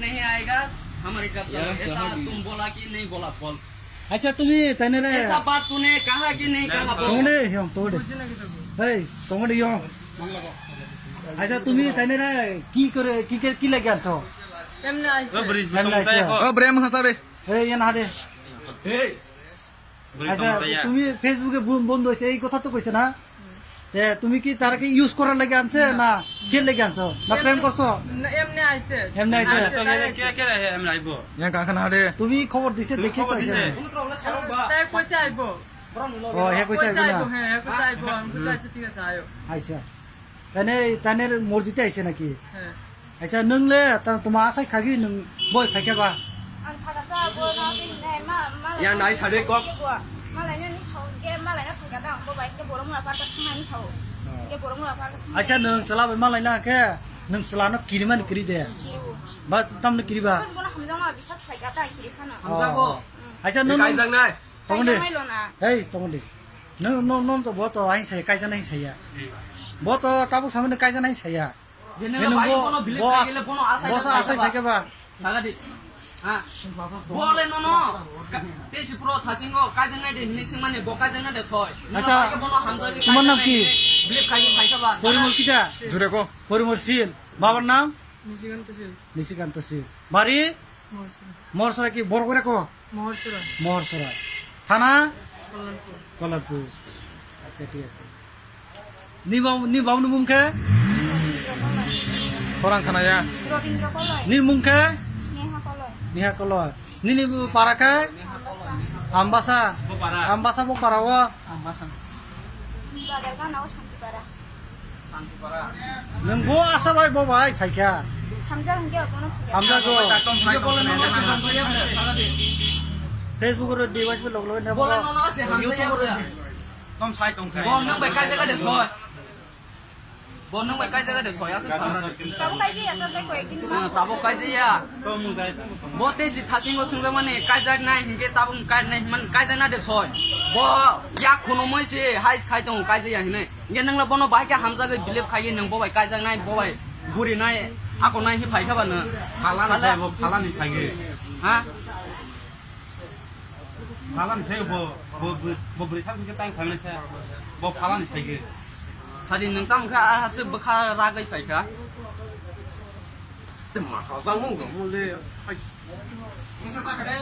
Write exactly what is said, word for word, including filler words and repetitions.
नहीं आएगा, हमारे घर चलो। ऐसा तुम बोला कि नहीं बोला, बोल। Acha, tumi tainere. ऐसा बात तूने कहा कि नहीं कहा, बोल। Tongde yong, tongde. Hey, tongde yong. Acha, tumi tainere ki kore, ki kore, ki lagi anso? Emne aise. Emne aise. O, Brem hasa de. Hey, yan hade. Hey. Acha, তুমি Facebook-এ বন-, বন্ধু হয়েছে, এই কথা তো কইছে না? তে তুমি কি তারাকে ইউজ করার লাগি আনছে না। না কি লাগি আনছো? না প্রেম করছো? না, এমনি আইছে। এমনি আইছে? আইছে, তাই আইছে। কে, কে রে, এমনি আইবো? ইয়া কাকা না রে। তুমি খবর দিছে, তুমি দেখি খবর তো দিছে? আইছে। তাই কইছে আইবো। ও, হে কইছে কইছে আইবো না? আইবো, হ্যাঁ, হে কইছে আইবো, আমি কইছি, "আচ্ছা, ঠিক আছে, আয়ো।" আইসা। তানে, তানের মর্জিতে আইছে নাকি? হ্যাঁ। Acha, nwng le, ta-, toma asai khagi nwng boi phaikha ba? Ang phaga to abo no, bini nai ma, ma. Ya nai sade kok. Malai no ni sao, ke malai no phaga da, ang bo bai ke borok mura parta thangani sao. Ke borok mura parta thangani. Acha, nwng chwla bai malai na khe, nwng chwla no kirimani kiri de. Kiriu. Ba, tamno kiri ba? Bono hamjakma bisas phaikha ta, kiri phano. Hamjago. Oh. Acha, nwng kaijak nai. Tongdi. Kaijak nai lo na. Hey, tongdi. Nwng, nwng, nwng to bo to ahin saya, kaijak nai saya. Bo to tabuk samani kaijak nai saya. Bini Bini bai bo, bono believe bo khai as-, gele bono asai bo khai sa asai khai ba. Sagadi. Ha. Bole nono. Ka-, tesi pro thasingo kaijak nai de hini singmani bo kaijak nai de soi. Nono Acha, bai bono hamjagwi tomar naam kaijak nai ki? Believe khai khai ba. Porimol kita? Jure ko. Porimol Sil. Babar naam? Nishikanta Sil. Nishikanta Sil. Bari? Mohorsora. Mohorsora ki Borgore ko? Mohorsora. Mohorsora. Thana? Kollanpur. Kollanpur. Acha, thik ase. Ni bau, ni bau ni mung khe? Khorang khana ya. Robindra Koloi. Ni mung khe? Neha Koloi. Neha Koloi. Nini bu para khe? Ambasa. Ambasa. Ambasa bo para o? Ambasa. Badar gana o Santipara. Nwng bo asa bai bo bai phaikha. Hamjak hwnkhe abono phaikha. Hamjago. Tong sai tong sai. Facebook ro device bo log log ne bo. Bola nono se hamjak YouTube ro ya. Tong sai tong sai. Bo nwng bai kaijak de soi. Bo nwng bai kaijak de soi asa sa. Tabo kaijak ya, tabo kaijak ya. Bo tei si thasingo swngjak mani kaijak nai hinkhe tabuk kai nai man kaijak na de soi. Bo ya khunumui si hais khai tongo kaijak ya hinui. Hinkhe nwng le bono bahai khe hamjagwi believe khaiwi nwng bo bai kaijak nai, bo bai guri nai, ako nai hi phai kha ba nwng. Phalani Phala- phai bo, phalani phai ge. Ha? Phalani phai bo, bo, bo, bo bwrwi thang khe tang thang nai khe. Bo phalani phai ge. Sadi nwng tamo khe a hasuk bwkha ragwi phai kha. Te ma ha jang mung do mole. Ai. Mungsa ta khe.